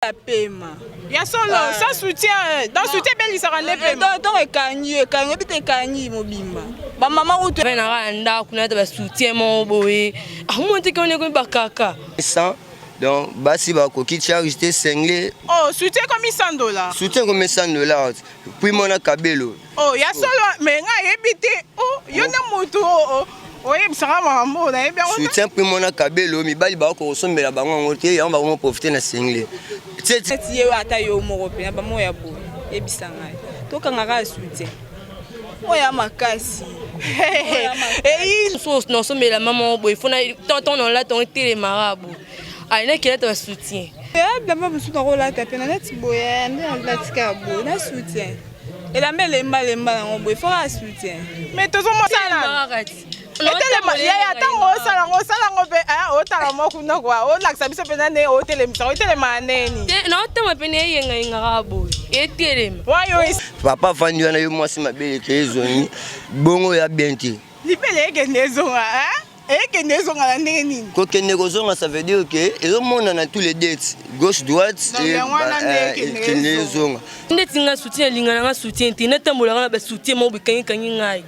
Pema. Ya solo, sans soutien, dans soutien ebelisaka nde pema. Ntango ekangi yo, ekangi oyebi te, ekangi mobimba bamama kutu. Naka ya ndako nayata basoutien moko boye, amoni te koni ekomi bakaka. 100, donc basi bakoki charge te singlet. Oh, soutien ekomi $100? Soutien ekomi $100, puis mwana kabelo. Oh, ya solo? Mais nga ayebi te. Oh, yo nde motu oyebisaka makambo, nayebi yango te. Soutien puis mwana kabelo, mibali bakoki kosombela bango yango te, yango bakomo profite na singlet. Neti ye ata yo moko mpe na bamo ya boye, yebisa ngai, tokangaka soutien oyo ya makasi. Eyi nasombela mama boye, fona tonton nolata yango etelemaka boye, alinaki elata basoutien. Bilamba mosusu nakolata mpe na neti boye nde nalatika boye na soutien, elamba elembalemba yango boye, foka soutien. Mais tozomosala etelema yaya, ntango osala yango, osala yango mpe otala mwa kuna kua, olakisa biso mpenza nde otelemisa otelemaka ndeni. Naotema pene eyengayengaka boye, etelema. Wayo. Papa afandi wana, yo mwasi mabele ke ezongi bongo ya bien te. Libele ekende ezonga, ekende ezonga na ndenge nini? Kokende kozonga, ça veut dire que ezomonana tous les dates, gauche, droite. Ekende ezonga. Ndeti nga soutien elinga na nga soutien te, natambolaka na basoutien moko bekangikangi ngai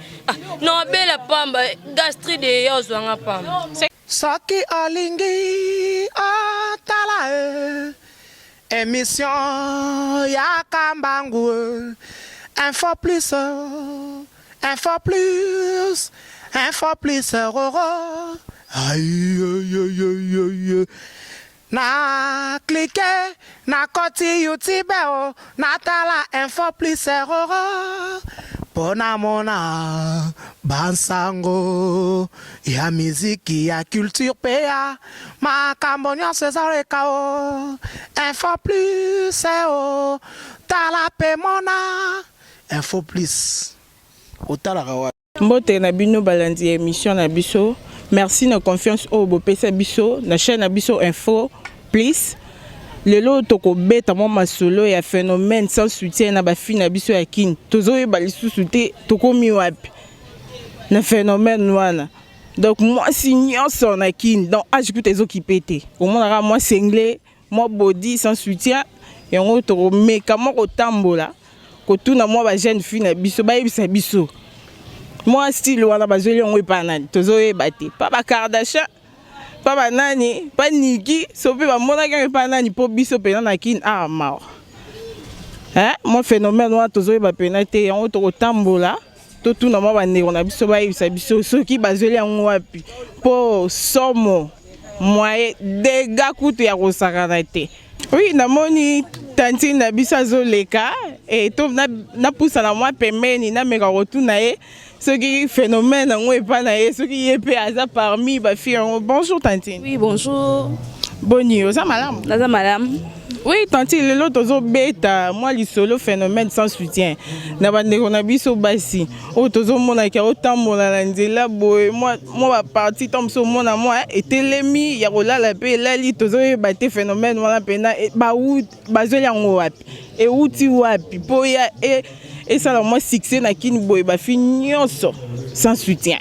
nabela pamba, gastrite eya ozwanga pamba. Soki olingi otala e émission ya Kambangu, Info Plus, Info Plus, Info Plus roro, aïe aïe, na clique, na koti YouTube o, natala Info Plus roro, mpo namona bansango ya miziki, ya culture mpe ya makambo nyonso ezaleka o Info Plus o. Tala mpe mona Info Plus, otalaka wapi? Mbote na bino balandi ya émission na biso. Merci na confiance oyo bopesa biso na chaîne na biso Info Plus. Lelo tokobeta mwa masolo ya phénomène sans soutien na bafille na biso ya Kini. Tozoyeba lisusu te tokomi wapi na phénomène wana. Donc mwasi nyonso na Kini, donc âge kuta ezokipe te, omonaka mwa singlet, mwa body sans soutien. Yango tokomeka mwa kotambola, kotuna mwa bajeune fille na biso, bayebisa biso mwa style wana bazweli yango epa nani. Tozoyeba te, pa baKardashian, pa banani, pa Niki, so mpe bamonaki yango epa nani, mpo biso mpena na Kini ah mawa, mwa phénomène wana tozoyeba mpena te. Yango tokotambola, totuna mwa bandeko na biso, bayebisa biso soki bazweli yango wapi, mpo somo moye dega kutu ya kosakana te. Oui, namoni tantine na biso azoleka e, to napusana mwa pembeni, nameka kotuna ye soki phénomène yango epa na ye, soki ye mpe aza parmi bafille yango. Bonjour tantine. Oui, bonjour. Boni, oza malamu? Naza malamu. Oui tantine, lelo tozobeta mwa lisolo phénomène sans soutien na bandeko na biso basi oyo tozomonaki otambola na nzela boye, mwa baparti to mosu omona mwa etelemi ya kolala mpe elali. Tozoyeba te phénomène wana mpena bazweli yango wapi, euti wapi, mpo ya esala mwa succès na Kini boye, bafille nyonso sans soutien.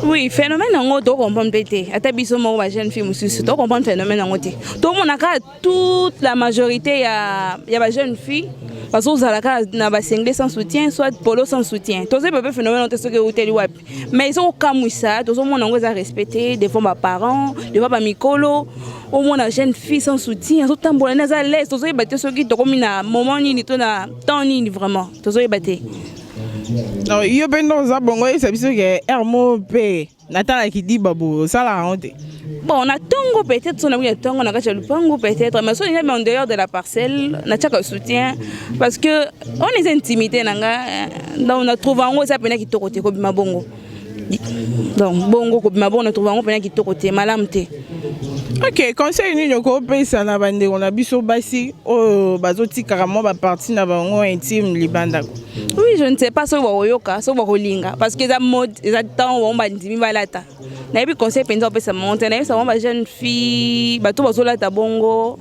Oui, phénomène yango tocomprendre mpe te. Ata biso moko bajeune fille mosusu tocomprendre phénomène yango te. Tomonaka toute la majorité ya bajeune fille bazozala kaka na basinglet sans soutien, soit polo sans soutien. Tozoyeba mpe phénomène yango te soki euteli wapi, mais ezokokamwisa. Tozomona yango eza respecté devant baparents, devant bamikolo. Omona jeune fille sans soutien azotambola nde aza l'aise. Tozoyeba te soki tokomi na moment nini to na temps nini, vraiment tozoyeba te. Yo mpe nde oza bongo, oyebisa biso ke aire moko mpe natalaki diba boye, osalaka yango te? Bon, na ntongo peut-être, so nakuya ntongo na kati ya lupango peut-être, mais so ninga en dehors de la parcelle, natiaka soutien parce que wana eza intimité na nga. Donc na trouve yango eza mpena kitoko te kobima bongo. Donc bongo kobima bongo, na trouve yango mpena kitoko te, malamu te. Ok, conseil nini okopesa na bandeko na biso basi oyo bazotikaka mwa bapartie na bango intime libanda? Oui, je ne sais pas soki bakoyoka, soki bakolinga, parce que eza mode, eza temps bango bandimi balata. Nayebi conseil mpenza opesa bango te. Nayebisa bango, bajeune fille, bato bazolata bongo,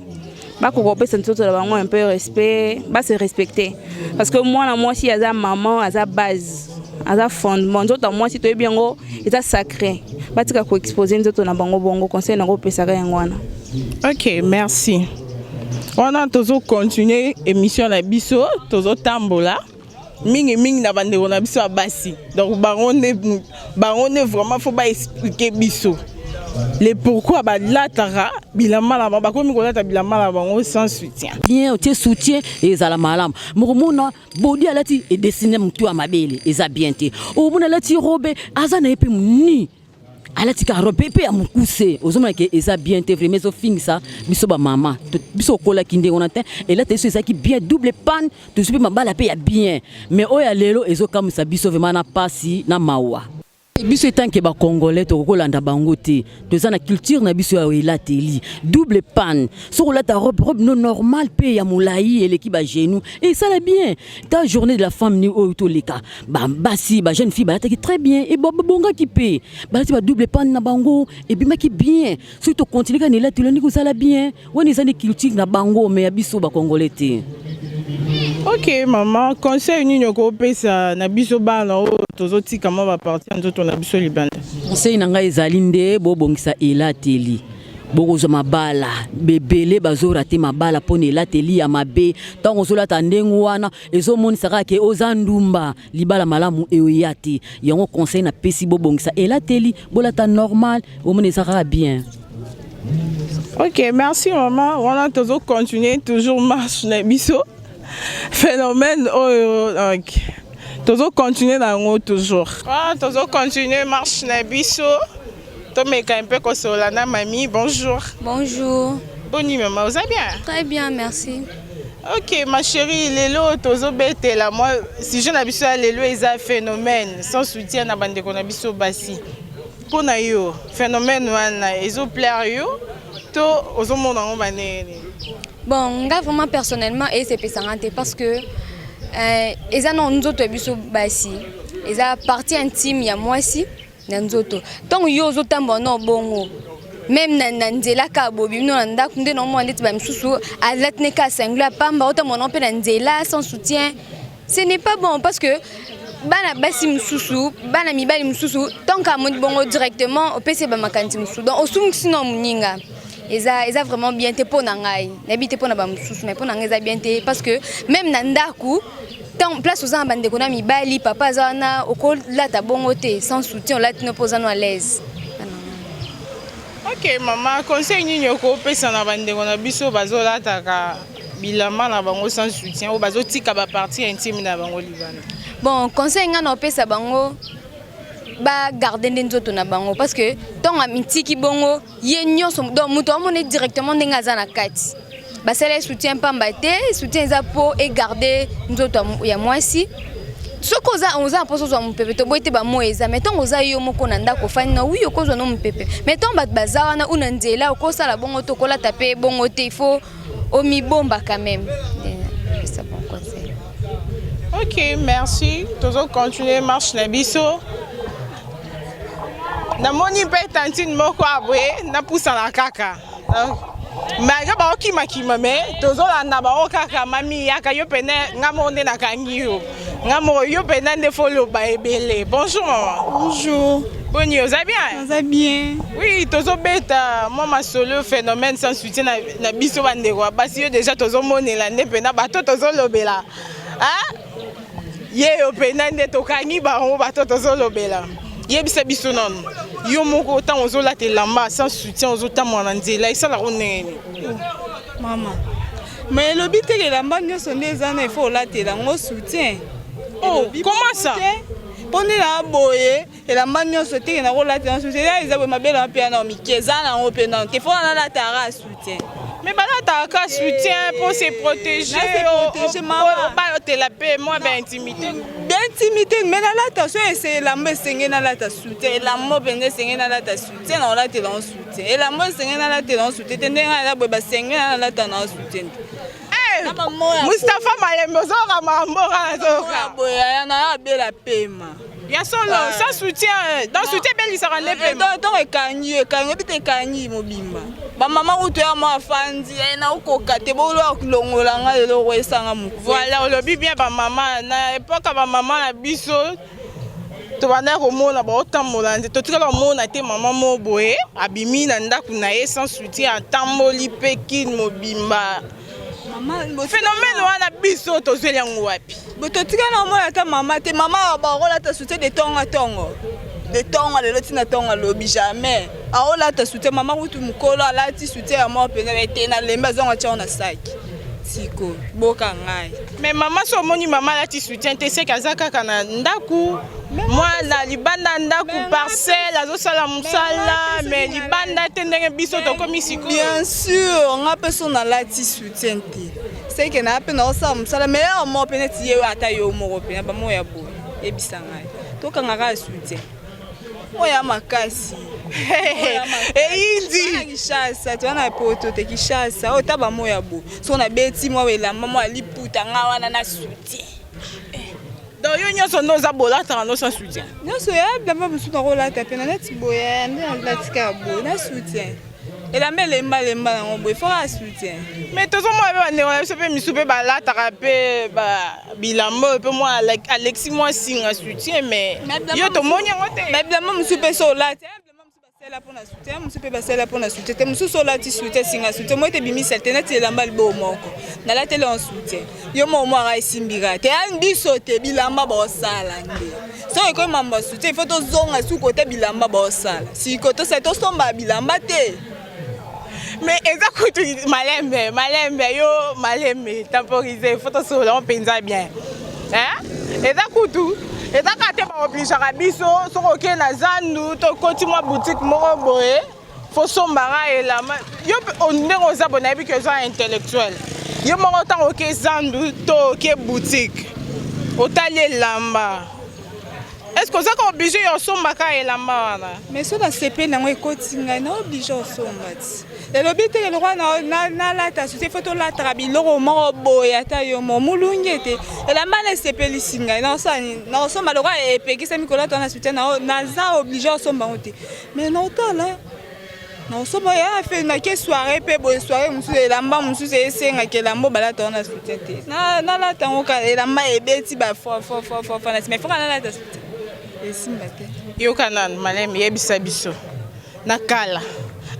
bakoka kopesa nzoto na bango un peu respect, base respecter, parce que mwana mwasi aza maman, aza base, aza fondement. Nzoto ya mwasi toyebi yango eza sacré, batika koexpose nzoto na bango bongo. Conseil nango opesaka yango wana. Ok, merci. Wana tozocontinue émission na biso, tozotambola mingimingi na bandeko na biso ya basi. Donc bango nde vraiment faut baexpliquer biso le pourquoi balataka bilamba na bango, bakomi kolata bilamba na bango sans soutien. Bien, otie soutien, ezala malamu. Mokomona body alati, edessiner motu ya mabele, eza bien te. Omona alati robe, aza na ye mpe moni alati ka robe mpe ya mokuse, ozomona ke eza bien te. Vraiment ezofingisa biso bamama. Biso okolaki ndenge wana te. Elata biso ezalaki bien, double panne, tozwi mpe mabala mpe ya bien. Mais oyo ya lelo ezokamwisa biso vraiment, na pasi na mawa. Biso etanke bacongolais, tokoki kolanda bango te. Toza na culture na biso ya elateli double panne. Soki olata robe, robe no normal mpe ya molai eleki bagenou, esala bien. Ta journée de la femme ni oyo toleka, basi, bajeune fille balataki très bien e babongaki mpe balati badouble panne na bango, ebimaki bien. Soki tocontinue kaka na elateli ndenge kozala bien wana, eza nde culture na bango, mais ya biso bacongolais te. Ok mama, conseil nini okopesa na biso bana oyo tozotika mwa bapartie ya nzoto na biso libanda? Conseil na ngai ezali nde bobongisa elateli, bokozwa mabala. Bebele bazorater mabala mpona elateli ya mabe. Ntango ozolata ndenge wana, ezomonisa kaka ke oza ndumba, libala malamu eoya te. Yango conseil napesi, bobongisa elateli, bolata normal, omona eza kaka bien. Ok, merci mama. Wana tozocontinue toujours marche na biso. Phénomène oyo, donc tozocontinue na yango toujours. Ah, tozocontinue marche na biso, tomeka mpe kosolola na mami. Bonjour. Bonjour. Boni mama, oza bien? Très bien, merci. Ok ma chérie, lelo tozobetela mwa sujet na biso ya lelo eza phénomène sans soutien na bandeko na biso basi. Mpo na yo, phénomène wana ezoplaire yo to ozomona yango bandenge nini? Bon, nga vraiment personnellement esepesanga te, parce que eza na nzoto ya biso basi, eza partie intime ya mwasi na nzoto. Ntango yo ozotambola na bongo, même na nzela kaka bobi bino na ndako nde naomona ndeti bamisusu alati ne kaka singlet ya pamba, otambola mpe na nzela sans soutien, ce n'est pas bon, parce que bana basi mosusu, bana mibali mosusu, tant amoni bongo, directement opesi ye bamakanisi mosusu. Donc osungisi na moninga, eza vraiment bien te. Mpo na ngai, nayebi te mpo na bamosusu, mais mpo na ngai eza bien te, parce que même na ndako, tant place oza na bandeko na mibali, papa aza wana, okolata bongo te sans soutien. Olati no mpo oza no à l'aise. Ok mama, conseil nini okopesa na bandeko na biso bazolataka bilamba na bango sans soutien, oyo bazotika bapartie intime na bango libanda? Bon, conseil ngai na opesa bango, bagarde nde nzoto na bango, parce que ntongo amitiki bongo ye nyonso, donc moto amoni directement ndenge aza na kati. Basala ye soutien pamba te. Soutien eza mpo egarde nzoto ya mwasi. Soki oza na mposa ozwa mopepe, toboyi te, bamo eza. Mais ntango oza yo moko na ndako, ofandi na wi, okozwa no mopepe. Mais ntango bato baza wana u na nzela, okosala bongo te, okolata mpe bongo te. Il faut omibomba quand même. Pesa bon conseil. Ok, merci. Tozocontinue marche na biso. Namoni mpe tantine moko aboye, napusana kaka malgré baokimakima, mais tozolanda bango kaka. Mami, yaka yo pene, nga moko nde nakangi yo, nga moko yo pene nde foloba ebele. Bonjour mama. Bonjour. Boni, oza bien? Naza bien. Oui, tozobeta mwa masolo phénomène sans soutien na biso bandeko ya basi. Yo déjà tozomonela nde mpena bato tozolobela. Ah? Ye yo mpena nde tokangi bango, bato tozolobela. Yebisa biso nano, yo moko, ntango ozolata elamba sans soutien, ozotambola na nzela, esalaka ndenge nini? Mama, mais elobi teke elamba nyonso nde eza na ifo olatela yango soutien. Oh, comment ça? Mpo nde na boye, elamba nyonso teke nakolatela yango soutien. Eza boye, mabele mpe ya nao mike, eza nango mpe nano te, fo nalataka soutien. Mais balataka soutien pour se protéger. Protéger, mama. Bayotela mpe mwa baintimité. Baintimité, mais nalata so ese elamba esenge nalata soutien. Elamba mpenza esenge nalata soutien, na olatela yango soutien. Elamba esenge nalatela yango soutien te. Ndenge eza boye, basenge nalata na soutien te. Mustapha Malembe, ozoyoka makambo oka nazoyoka? Boye aya na yo abela pema. Ya solo, sans soutien, dans soutien ebelisaka nde pema? Ntongo ekangi yo, ekangi oyebi te, ekangi mobimba. Bamama kutu ya mwa afandi na okoka te, bolo longola nga eloko esanga moku. Voilà, olobi bien. Bamama na époque, bamama na biso, tobandaki komona baotambola nde totikala komona te. Mama mo boye abimi na ndako na ye sans soutien, atamboli mpe kine mobimba. Phénomène wana biso tozweli yango wapi? Totika na omona ata mama te. Mama bakolata soutien de ntongo ntongo, de ntongo lelo ntina ntongo alobi jamais aolata soutien. Mama kutu mokolo alati soutien ya moko mpenza ete nalembi, azonga tiango na saki. Siko boka ngai. Mais mama, so omoni mama alati soutien te, seke aza kaka na ndako, mwana libanda ndako, parcelle, azosala mosala, mais libanda te, ndenge biso tokomi sikoyo. Bien sûr, nga mpe so nalati soutien te, seke naa mpe naosala mosala. Mais yo moko mpe neti ye, ata yo moko mpe na bamo ya boye, yebisa ngai, tokanga kaka soutien oyo ya makasi. Eyindi. Kinshasa, toza na poto te. Kinshasa oyo ta bamo ya boye, so nabeti mwa elamba mwa liputa nga wana na soutien. Donc yo nyonso nde oza bolataka no sans soutien? Nyonso ya bilamba mosusu nakolata mpe na neti boye nde nalatika ya boye na soutien. Elamba elembalemba yango boye, faut kaka soutien. Mais tozomona mpe bandeko na biso mpe misu mpe balataka mpe bilamba oyo mpe mwa alexi mwa singa soutien, mais yo tomoni yango te. Mais bilamba mosusu mpe so olati, bilamba mosusu basala mpona soutien, mosusu mpe basala mpona soutien te. Mosusu olati soutien, singa soutien mo ete ebimisa te. Neti elamba liboo moko nalateli en soutien, yo moko mwaka esimbika te. Ya biso te, bilamba baosala nde soki ekoyi mambo ya soutien, il faut tozonga suki te. Bilamba baosala siko, tosala tosomba bilamba te. Mais eza kutu malembe malembe, yo malembe, temporiser, faut tosolola mpenza bien. Eza kutu, eza kaka te baobligeaka biso. Soki okei na zandu to okoti mwa boutique moko boye, faut sombaka elamba. Yo ndenge oza boye, nayebi ke oza intellectuel. Yo moko, ntango oke zandu to oke boutique, otali elamba, est ce que ozaka obligé ya osombaka elamba wana? Mais so nasepeli nango, ekoti ngai, na obligé osomba ti. Elobi te lokwa nalata soutien, faut tolataka biloko moko boye. Ata yo mo molungi ete elamba na esepelisi ngai, naosomba. Lokwa epekisami kolata wana soutien, naza obligé osomba yango te. Mais naotala, naosomba ya fe. Nake soirée mpe boye, soirée mosusu, elamba mosusu esengaki elamba balata wana soutien te, nalata yango kaka. Elamba ebeti bafofofofofa na nsima, ifoka nalata soutien, esimba te. Yoka nanu maleme, yebisa biso na kala,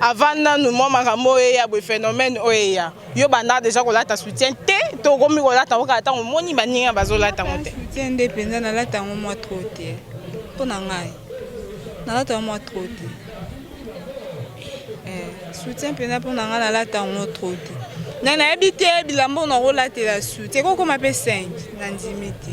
avant nanu mwa makambo oyo eya boye, phénomène oyo eya, yo banda déjà kolata soutien te to okomi kolata yango kaka ntango omoni baninga bazolata yango te? Soutien nde mpenza nalata yango mwa trop te. Mpo na ngai, nalata yango mwa trop te. Soutien mpenza, mpo na ngai, nalata yango trop te. Ngai nayebi te bilamba oyo nakolatela soutien ekokoma mpe 5, nandimi te.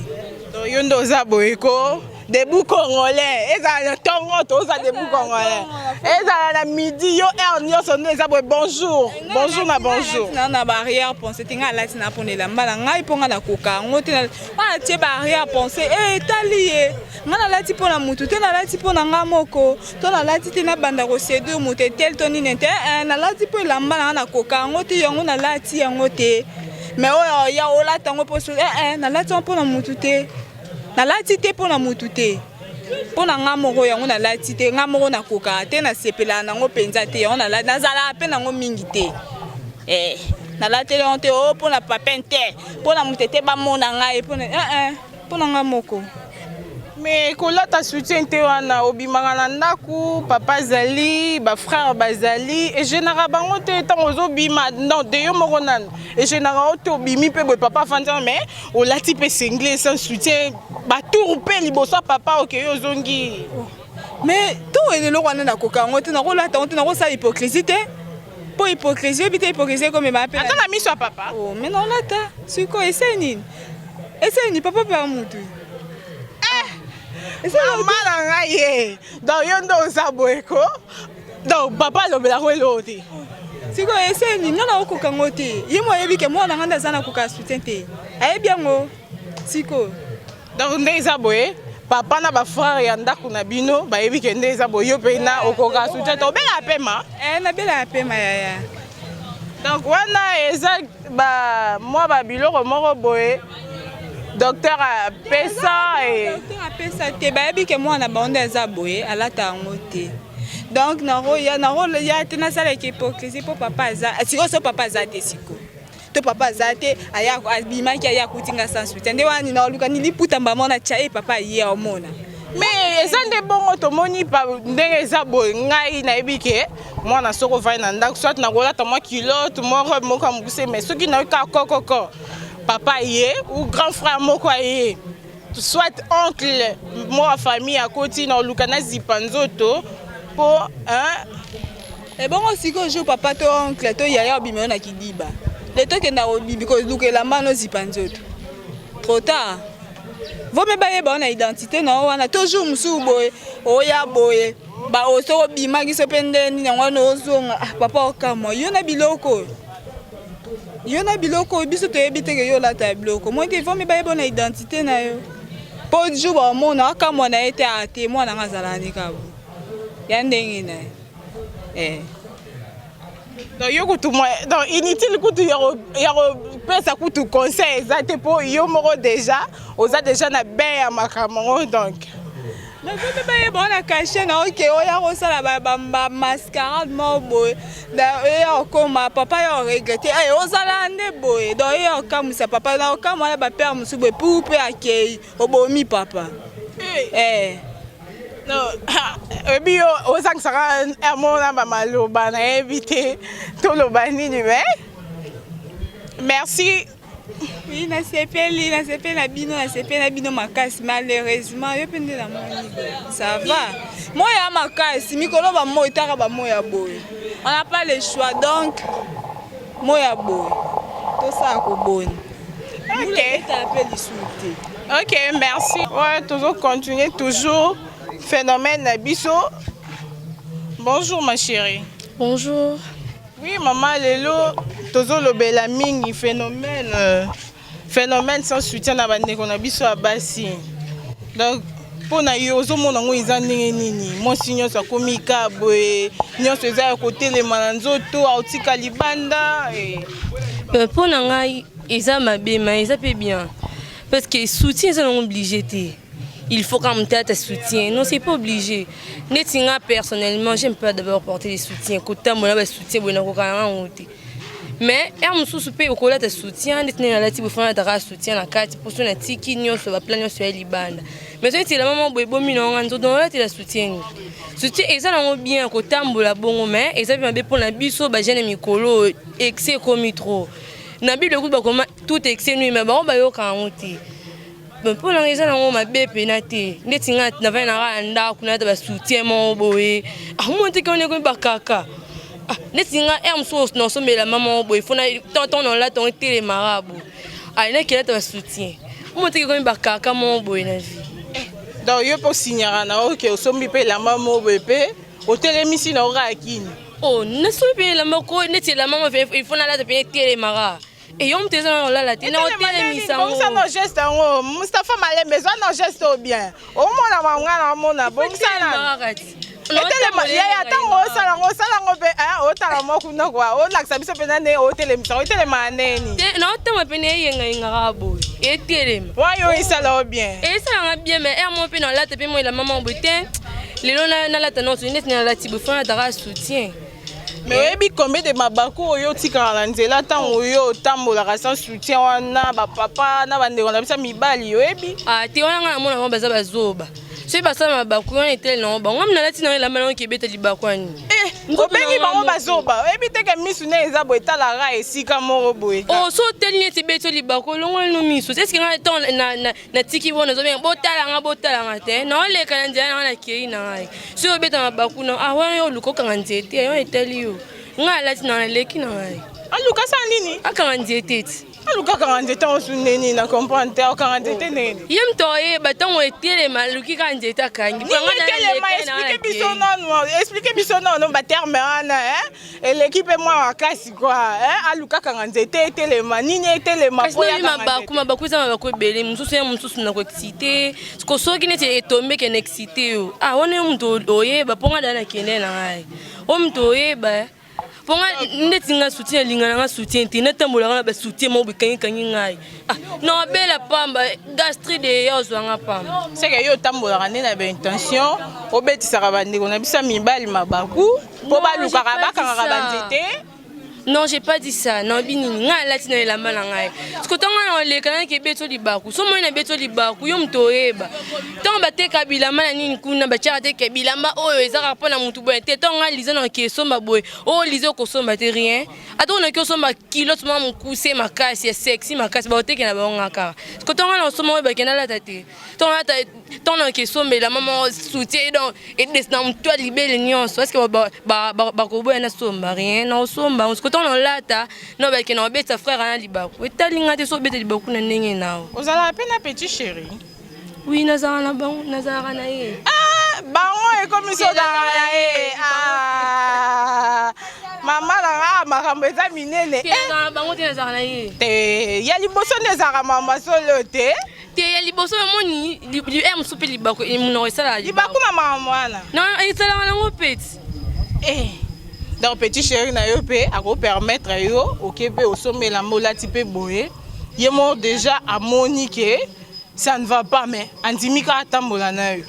Donc yo nde oza boye ko debout congolais, ezala na ntongo toza debout congolais, ezala na midi, yo heure nyonso nde eza boye, bonjour bonjour na bonjour. Na ba arrière pensée te. Ngai alati na mpona elamba na ngai, mpo ngai nakoka yango te. Wana tie ba arrière pensée etali ye. Ngai nalati mpo na mutu te, nalati mpo na ngai moko. To nalati te nabanda koséduire moto etel to nini te. Nalati mpo elamba na ngai, nakoka yango te, yango nalati yango te. Mais oyo ya olata yango mpo, nalati yango mpo na mutu te, nalati te mpo na mutu te, mpo na nga moko. Yango nalati te, nga moko nakokaka te, nasepelaka nango mpenza te. Yango nazalaka mpe nango mingi te. Nalateli yango te o mpo na papin te, mpo na moto te bamona ngai, mpo na nga moko. Mais kolata soutien te wana, obimaka na ndako, papa azali, bafrère bazali, egênaka bango te ntango ozobima? Non de yo moko nanu, egênaka yo te? Obimi mpe boye, papa afandi wana, mais olati mpe singlet sans soutien, batour mpe liboso ya papa, okei, ozongi. Mais ntongo eloko wana, nakoka yango te, nakolata yango te, nakosala hypocrisie te, mpo hypocrisie, oyebi te, hypocrisie ekomema mpe. Ata na miso ya papa? Oh, mais naolata sikoyo, esali nini? Esali nini? Papa mpe ya mutu. Mama na ngai ye, donc yo nde oza boye ko, donc papa alobelako eloko te? Sikoyo esali nini? Nga nakokoka yango te. Ye mo ayebi ke mwana nga nde aza na koka soutien te, ayebi yango sikoyo. Donc nde eza boye, papa na bafrère ya ndako na bino bayebi ke nde eza boye, yo mpe na okoka soutien te, obelaka pema? Nabelaka pema, yaya. Donc wana eza ba mwa babiloko moko boye docteur apesa? Docteur apesa te. Bayebi ke mwana bango nde aza boye, alata yango te. Donc nakoya nakoya te nasalaka hypocrisie mpo papa aza. Sikoyo so papa aza te, sikoyo to papa aza te, aya abimaki, aya akuti nga sans soutien, nde wana nini? Naoluka ni liputa mbama na tia e papa aye, omona. Mais eza nde bongo, tomoni ndenge eza boye. Ngai nayebi ke mwana soki ovandi na ndako, soit nakolata mwa culotte, mwa robe moko ya mokuse, mais soki nayoki kaka kokoko, papa ye ou grand frère moko aye, soit oncle moko ya famille akoti, na oluka nazipa nzoto mpo. Ebongo sikoyo jour papa to oncle to yaya obima yo na kidiba, le tokenda kobibi koluka elamba nozipa nzoto, trop tard. Vome bayeba yo na identité na yo wana. Toujours mosusu boye oya boye, soki obimaki so mpe nde nini yango wana ozonga, ah, papa okamwa yo na biloko oyo, yo na biloko oyo biso toyebi teke yo olata ya biloko moi te. Vome bayeba yo na identité na yo, mpo jour baomona akamwa na ye te. Ate mwana nga azalaka ne kabo ya ndenge na ye eh. Donc yo kutu, donc inutile kutu ya kopesa kutu conseil eza te, mpo yo moko déjà oza déjà na bain ya makambo yango, donc. Mpe bayeba wana cachet na oke oya kosala bamascarade moko boye, eya okoma papa yo oregretter, ozala nde boye. Donc eya okamwisa papa na okamwa na bapère mosusu boye pour mpe akei obomi papa eh. Oyebi, yo ozangisaka mona bamaloba, nayebi te toloba nini, mais merci. Oui, nasepeli, nasepeli na bino, nasepeli na bino makasi. Malheureusement yo mpe nde namoni boye, ça va, moi ya makasi mikolo bamoi etaka bamoi ya boye, on n'a pas le choix. Donc moi ya boye tosala koboni. Ok. Mpe lisusu te. Ok, merci. Ouais, toujours continuer, toujours phénomène na biso. Bonjour ma chérie. Bonjour. Oui maman, lelo tozolobela mingi phénomène sans soutien na bandeko na biso ya basi. Donc mpo na yo, ozomona yango eza ndenge nini? Mwasi nyonso akomi ka boye, nyonso eza ya kotelema na nzoto, aotika libanda. Mpo na ngai eza mabe, ma eza mpe bien, parce que soutien eza nango obligé te. Il faut quand même tata soutien, non, c'est pas obligé. Neti nga personnellement, j'aime pas d'abord porter des soutiens, kotambola basoutien boye nakokana yango te. Mais heure mosusu mpe okolata soutien neti ndenge nalati boye, fana nataka soutien na kati mposo natiki nyonso, baplan nyonso ya libanda. Mais soki elamba moko boye ebomi na nga nzoto, naolatela soutien nini? Soutien eza nango bien kotambola bongo, mais eza mpe mabe mpona biso bajeune. Mikolo excès ekomi trop. Na Bible kutu bakoma tout excès nuit, mais bango bayoka yango te. Mpo nanga eza nango mabe pena te. Ndeti nga navandi na kaka ndako, nalata basoutien moko boye, amoni te koni ekomi bakaka. Neti nga heure mosusu nasombela mama moko boye, fo ntango nalata yango etelemaka boye, alinaki elata basoutien, omoni te ekomi bakaka moko boye na vie. Donc yo mpe osignaka na oke osombi mpe elamba moko boye mpe otelemisi na okaka kini? Oh, nasombi mpe elamba ko neti elamba moko, il faut nalata mpe etelemaka. Eyo moto eza na olala te na otelemisa. Bongisa no geste yango, Mustapha Malembe, eza no geste o bien omona manga na omona, bongisa na etelema yaya. Ntango osala yango, osala yango mpe otala mwa kuna kua, olakisa biso mpenza nde otelemisa yango, etelemaka ndeni? Naotama pene eyengayengaka boye, etelema. Wayo esala o bien? Esalanga bien, mais heure moko mpe nalata mpe mo elamba moko boye te. Lelo nalata nyonso neti nalati boye, fo nalataka soutien. Mais oyebi combien de mabaku oyo otikaka na nzela ntango oyo otambolaka sans soutien wana, bapapa na bandeko na biso ya mibali, oyebi? Ah, te, wana ngai namona bango baza bazoba. Soki basala mabaku wana etele nango bango, ngami nalati nango elamba nango kebeta libaku wani. Obengi bango bazoba, oyebi te ke misu ne eza boye, etalaka esika moko boye? O so oteli neti ebeti yo libaku, olongoli no miso. Eske ngai ntango natiki bona ozobenga botalanga, botalanga te, naoleka na nzela nanga, nakei na ngai. Soki obeta mabaku na ah wana, yo oluka okanga nzete yo, etali yo. Ngai alati na naleki na ngai. Aluka sa nini? Akanga nzete ti. Aluka akanga nzete yango su ndeni? Na comprendre te, akanga nzete ndeni? Ye moto oyeba ntango etelema, aluki kaka nzete akangi. Etelema, explique biso nanu, explique biso nanu baterme wana eleki mpe mwa makasi kua. Aluka akanga nzete, etelema nini? Etelema? Kasi mabaku, mabaku eza mabaku ebele mosusu ya mosusu na koexciter ko. Soki neti etombeke na exciter yo, ah wana yo moto oyeba. Mpo nga dala nakende na ngai, o moto oyeba. Mpo nga ndeti nga soutien elinga na nga soutien te, natambolaka na basoutien moko bekangikangi ngai, ah, nabela pamba, gastrite eya ozwanga pamba. Seke yo otambolaka nde na baintention obetisaka bandeko na biso ya mibali mabaku mpo balukaka bakangaka banzete? Non, j'ai pas dit ça. Nalobi nini? Ngai alati na elamba na ngai. Siko ntango ngai na oleka nayaki ebeti libaku. So moi na beti libaku, yo moto oyeba. Ntango bateka bilamba na nini kuna batiaka te ke bilamba oyo eza kaka mpo na motu boye te. Ntango ngai Liza na ke esomba boye, oyo Liza okosomba te rien. Ata onoki osomba culotte mwa mokuse makasi ya sexy makasi, baotekela bango nga kaka. Siko ntango ngai na osomba oyo bakenda alata te. Ntango alata ntango na kesombela mama soutien donc edesi na motu ya libele nyonso est ce que bakoboya nasomba rien na osomba yango siko ntango nalata na bake na obetisa frère na libaku etali nga te so obeta libaku na ndenge nao. Ozalaka mpe na petit chéri? Oui, nazalaka na bango, nazalaka na ye. Ah, bango ekomi so ozalaka na ye. Ah, mama na nga, makambo eza minene. Te, nazalaka na bango te, nazalaka na ye. Te, ya liboso nde ezalaka mama solo te. Te, ya liboso namoni r mosusu mpe libaku monoko esalaka. Libaku na makambo wana. Non, esalaka nango peti. Eh. Donc petit chéri na yo mpe akopermettre yo oke mpe osombela mbo olati mpe boye, ye moko déjà amoni ke ça ne va pas, mais andimi kaka atambola na yo.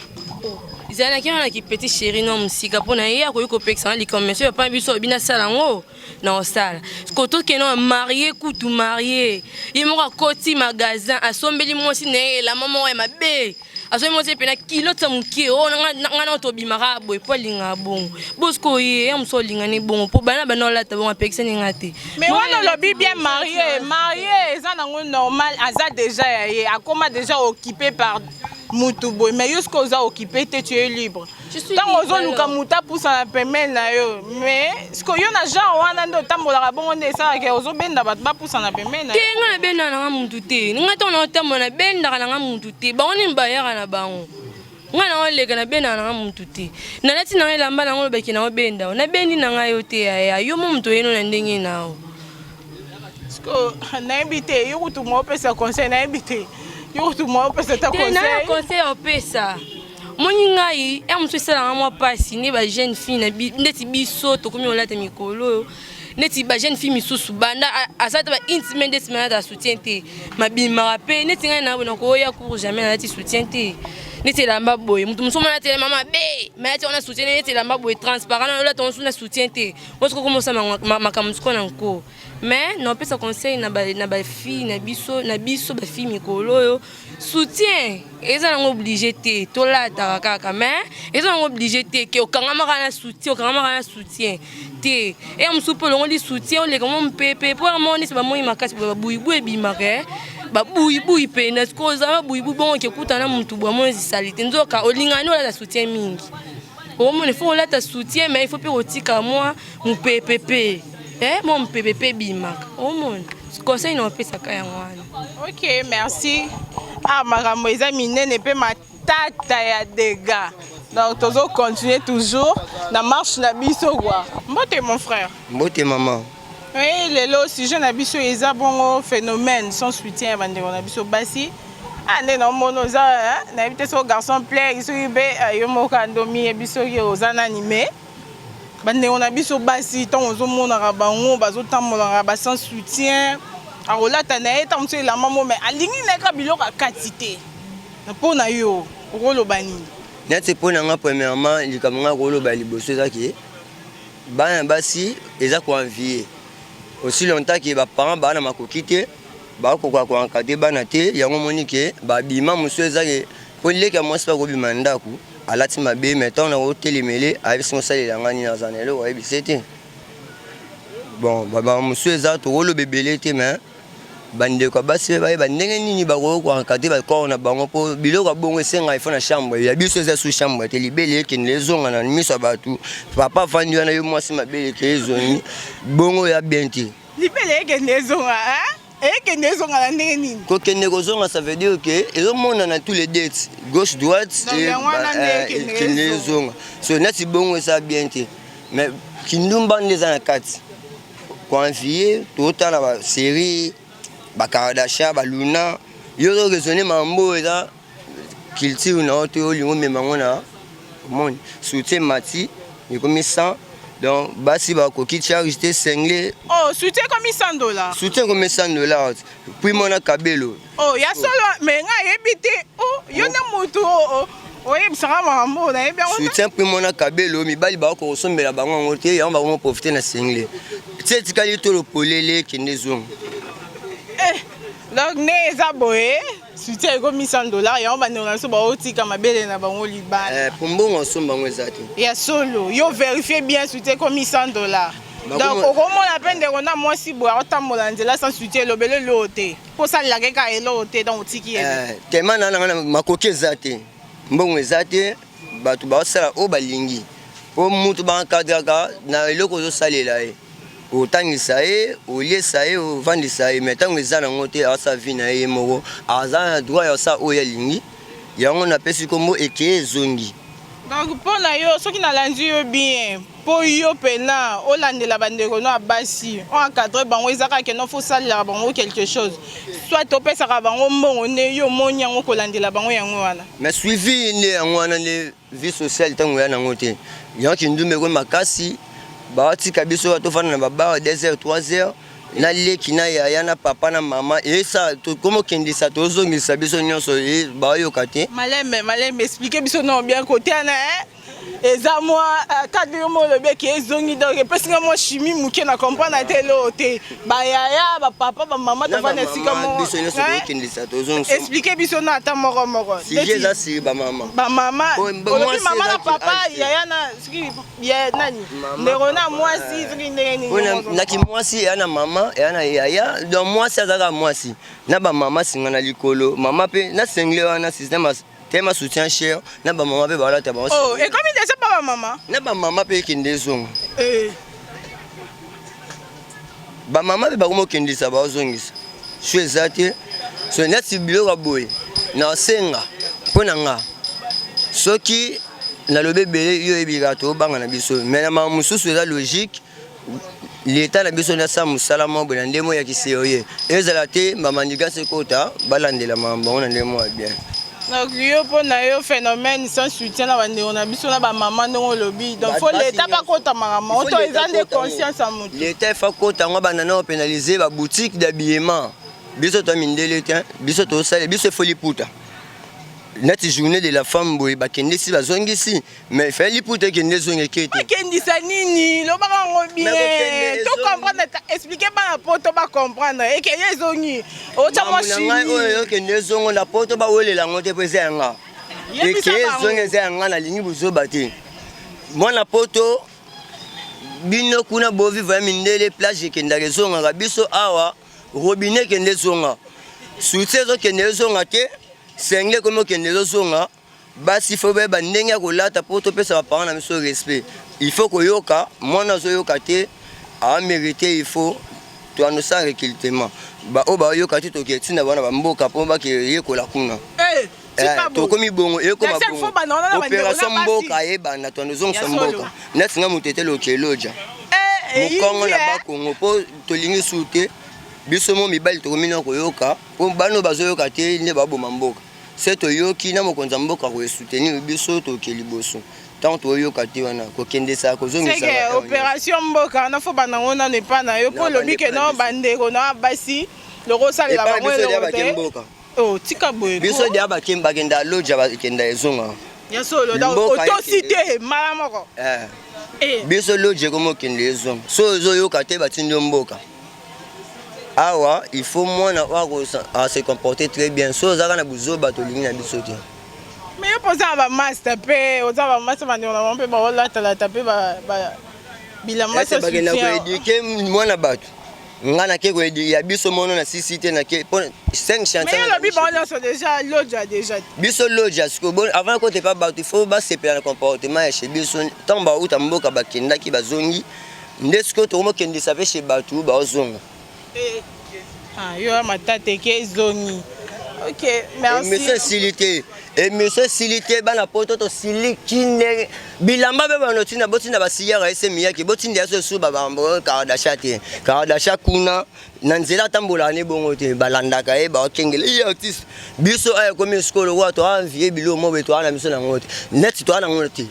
Ezalaki wana ki petit chéri no mosika mpo na ye akoki kopekisa na likambo, mais soki papa biso olobi nasala yango, na osala. Koto okende na marie kutu marie, ye moko akoti magasin, asombeli mwasi na ye elamba moko ya mabe, asombi mwasi mpe na culotte ya moke oyo nga na tobimaka boye mpo alingaka bongo. Bosiko ye ya mosu olingani bongo mpo bana bana olata bongo, apekisani nga te. Mais wana olobi bien, marie marie eza nango normal, aza déjà ya ye, akoma déjà occupé par mutu boye. Mais yo soki oza occupé te, tu es libre. Ntango ozoluka motu apusana pembeni na yo, mais sikoyo yo na genre wana nde otambolaka bongo, nde esalaka ozobenda bato bapusana pembeni na te. Nga nabendaka nanga mutu te. Nga ntango naotambola, nabendaka nanga mutu te. Bango nini bayaka na bango, nga na oleka, nabendaka nanga mutu te. Nalati nanga elamba nango, olobaki na obenda, nabendi nanga yo te. Yaya, yo mo moto oyeno na ndenge nao. Siko nayebi te, yo kutu mwa opesa conseil, nayebi te, yo kutu mwa opesa ta. Te, na conseil opesa moni ngai ya mosu esalanga mwa mpasi nde bajeune fille ndeti biso tokomi olata mikolo oyo, neti bajeune fille misusu banda aza te baintime ndeti malata soutien te, mabimaka mpe neti ngai na nakoya cour, jamais nalati soutien te. Neti elamba boye, moto mosusu mona telema mabe, malati wana soutien, neti elamba boye transparent, olata mosusu na soutien te, mosuku komosala makambo sikoyo na nko. Mais naopesa conseil na bafille na biso, na biso bafille mikolo oyo, soutien eza nango obligé te, tolataka kaka, mais eza nango obligé te ke okangamaka na soutien, okangamaka na soutien te. Eya mosusu mpe olongoli soutien, oleka mo mpepe mpo yango neti bamoi makasi boye, babuyibuyi ebimaka, babuyibuyi pena sikoyo ozala babuyibuyi bongo okekuta na motu boye amoni ezisali te. Nzoka olingani olata soutien mingi, omona il faut olata soutien, mais il faut mpe kotika mwa mopepe mpe, mwa mopepe mpe ebimaka. Omona, conseil na opesaka yango wana. Ok, merci. Ah, makambo eza minene mpe matata ya dégâts, donc tozo continuer toujours na marche na biso quoi. Mbote, mon frère. Mbote, mama. Oui, lelo sujet na biso eza bongo phénomène sans soutien ya bandeko na biso basi. Ah, nde naomona oza, nayebi te soki garçon play, soki mpe yo moko andomi yebi soki oza nani, mais bandeko na biso basi, ntango ozomonaka bango bazotambolaka ba sans soutien, akolata na ye ntango mosusu elamba mo, mais alingi na ye kaka biloko akati te. Mpo na yo okoloba nini? Neti mpo na nga, premièrement, likambo nga koloba liboso ezaki bana basi eza koenvier. Aussi longtemps ke baparent baa na makoki te, bakokoka koencadrer bana te, yango omoni ke babima mosusu eza ke mpo leki ya mwasi bakobima ndako alati mabe, mais ntango na kotelemele ayebisi mosalela nga nini, aza na eloko ayebisi te. Bon, bamama mosusu eza tokoloba ebele te, mais bandeko ya basi mpe bayeba ndenge nini bakoki koencadrer bacorps na bango, mpo biloko ya bongo esenga ifo na chambre ya biso eza sous chambre te. Libele ekende ezonga na miso ya bato, papa afandi wana, yo mwasi mabele ke ezongi bongo ya bien te. Libele ekende ezonga, ekende ezonga na ndenge nini? Kokende kozonga, ça veut dire ke ezomonana tous les dates, gauche, droite, ekende ezonga. So neti bongo eza bien te, mais kindumba nde eza na kati koenvier. Totala basérie bakardashian, baluna, yo ozo raisonner mambo oyo eza culture na yo te, olingi omema yango na omoni soutien mati ekomi 100, donc basi bakoki charge te single. Oh, soutien ekomi 100 $? Soutien ekomi 100 $, puis mwana kabelo. Oh, ya solo? Mais nga ayebi te. Oh, yo nde motu. Oyebisaka makambo oyo nayebi yango. Soutien primo na kabelo mibali bakoki kosombela bango yango te, yango bakomi profite na singlet. Ti etikali tolo polele ekende zonga. Eh, donc nde eza boye soutien ekomi 100 dollars, yango bandeko na biso baotika mabele na bango libanda. Eh, po mbongo osomba yango eza te. Ya solo, yo vérifie bien, soutien ekomi 100 dollars. Donc okomona mpe ndeko na mwasi boye akotambola na nzela sans soutien, elobeli eloko te, mpo osalelaka kaka eloko te, donc otiki ye. Eh, tema na nanga na makoki eza te, mbongo eza te, bato baosala oyo balingi, po mutu baencadraka na eloko ozosalela ye, otangisa ye, oliesa ye, ovandisa ye, mais ntango eza nango te, asala vie na ye ye moko, aza na droit ya kosala oyo alingi. Yango napesi nkombo ekeye ezongi. Donc mpo na yo, soki nalandi yo bien, mpo yo mpena olandela bandeko no ya basi, oencadre bango, eza kaka keno fo osalelaka bango quelque chose, soit opesaka bango mbongo nde yo omoni yango kolandela bango yango wana? Mais suivi nde yango wana nde vie sociale. Ntango ya nango te, yango kindumba ekomi makasi, baotika biso tofanda na babar 2 heures, 3 heures, na leki na yaya na papa na mama, esa tokomi okendisa, tozongisa biso nyonso, baoyoka te. Malembe malembe, explique biso no bien kote wana. Eza mwa cadre yo mo olobi eke ezongi, donc epesinga mwa chimie moke na comprendre te eloko te. Bayaya, bapapa, bamama, tofanda esika moko. Biso nyonso tokendisa, tozongisa. Explique biso no ata moko moko. Sujet eza sur bamama. Bamama, olobi mama na papa, yaya na soki ya nani, ndeko na mwasi, soki ndenge nini? Naki mwasi eya na mama, eya na yaya, donc mwasi azalaka mwasi na bamama, singa na likolo, mama mpe na singlet wana, système tema soutien cher na bamama mpe balata bango. Oh, ekomi déjà pa bamama? Na bamama mpe ekende ezonga. Bamama mpe bakomi okendisa, baozongisa so eza te. So neti biloko ya boye, nasenga mpo na nga, soki nalobi ebele, yo oyebi kaka tobanga na biso, mais na makambo mosusu eza logique. Leta na biso nasala mosala moko boye na ndenge moko ya kisérieux, ezala te bamandigasi ekota, balandela makambo yango na ndenge moko ya bien. Donc yo, mpo na yo, phénomène sans soutien na bandeko na biso na bamama, ndenge olobi, donc faut leta bakota makambo oto, eza nde conscience ya motu? Leta efa kota yango, banda na kopénaliser baboutique d'habillement. Biso toa mindele te, biso tosala biso efo liputa neti journée de la femme boye, bakendesi, bazongisi, mais efali liputa ekende ezonga eke te. Bakendisa nini? Lobaka yango bien to comprendre, explique bana po to bacomprendre. Ekeye ezongi, otya mwa ngai oyo okende ezongo na poto, bawelela yango te, mpo eza yanga. Eke ezongi eza yanga, nalingi bozoba te. Mwana poto, bino kuna bovivre ya mindele, plage ekendaka ezongaka, biso awa robinet ekende ezonga, soutien ezokende ezonga te, singlet ekomi okende ezozonga. Basi fo bayeba ndenge ya kolata mpo topesa baparent na biso respect. Il faut koyoka, mwana azoyoka te, amérité, il faut toanosa recrutement baoyo bayoka te, toke ntina bana bamboka mpo bakeyekola kuna. Tokomi bongo, ekoma bongo opération mboka eyebanda, toando ozongisa mboka neti nga moto etele okeloja mokongo na bakongo, mpo tolingi su te. Biso mo mibali tokomi na koyoka, mpo bano bazoyoka te nde baboma mboka. Se toyoki na mokonzi ya mboka koesoutenir biso, toke liboso. Ntango toyoka te wana, kokendesa, kozongisa. Opération mboka wana fo banango nano epa na yo, mpo olobi ke no bandeko na basi loko osalela bango eloko te. Oh, tika boye. Biso dia bakenda loja, bakenda ezonga. Ya solo, donc otosi te mbala moko. Biso loja ekomi okende ezonga, so ozoyoka te, batindi yo mboka. Awa il faut mwana oyo ase comporter très bien. So ozalaka na buzoba, tolingi na biso te. Mais yo mpo oza na bamaster mpe oza bamaster, bandeko na bango mpe baolatalata mpe bilamba. Bakenda koéduquer mwana bato, nga nake ya biso mono na sisi te, nake mpo 5 chantier. Olobi bango nyonso déjà loja déjà. Biso loja sikoyo, avant kote pa bato, il faut basepela na comportement ya chez biso. Ntango bauta mboka, bakendaki, bazongi, nde sikoyo tokomokendisa mpe chez bato, baozonga. Yo ya matata eke ezongi, ok, merci. Émission esili te, émission esili te. Bana poto tosiliki ndenge bilamba mpe bano ntina botinda basiyaka ese miyaki, botinda yaso esu babambo Kardashian te. Kardashian kuna na nzela atambolaka ne bongo te, balandaka ye, baokengela ye artiste. Biso aya ekomi sikoyo lokola toanvie biloko moko boye, toa na biso nango te, neti toa nango te,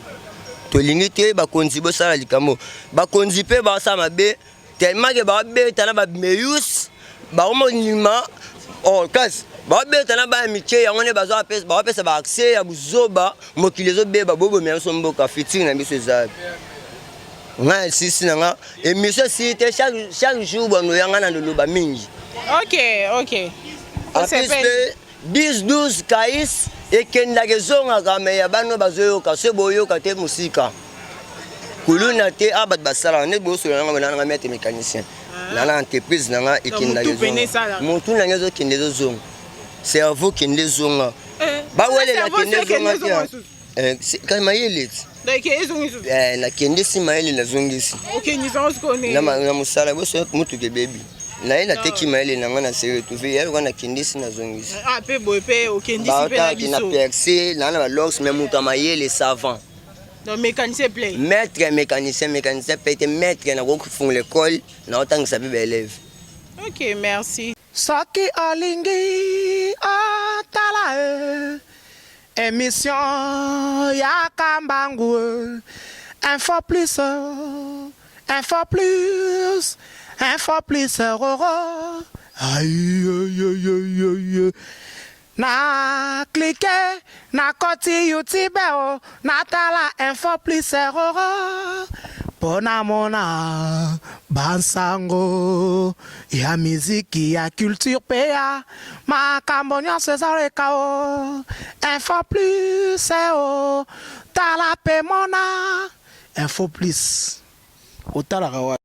tolingi te. Bakonzi bosala likambo, bakonzi mpe basala mabe tellement ke babeta na bameyus, bakomondima. Oh, kasi babeta na bana mike yango nde bapesa baaccès ya buzoba. Mokili ezobeba, bobomela biso mboka. Futur na biso eza ngai esisi na nga émission esili te. Chaque jour bwando ya ngai na loloba mingi. Ok. En plus mpe 10 12 kais ekendaka, ezongaka, me ya bano bazoyoka so boyoka te mosika kuluna te. A bato basalaka nde bosola nanga nanga maître mécanicien na na entreprise na nga ekendaka, ezonga. Motu na nga ezokende, ezozonga, cerveau kende ezonga, bawelela kende ezonga te. Kasi mayele ti nakende si mayele nazongisi na mosala boso. Motuka ebebi naye, nateki mayele na nga na se retrouve ya loka, nakendisi, nazongisi na percé naa na balox. Mais moto ya mayele, savant. Donc mécanicien plein. Maître mécanicien, mécanicien pe te, maître. Nakofungola école, naotangisa mpe baélève. Ok, merci. Soki olingi otala e émission ya Kambangu, Info Plus, Info Plus, Info Plus roro. Aïe, aïe, aïe, aïe. Na clique, nakoti YouTube o, natala Info Plus roro mpo namona bansango ya miziki, ya culture mpe ya makambo nyonso ezaleka o Info Plus o. Tala mpe mona Info Plus, otalaka wa.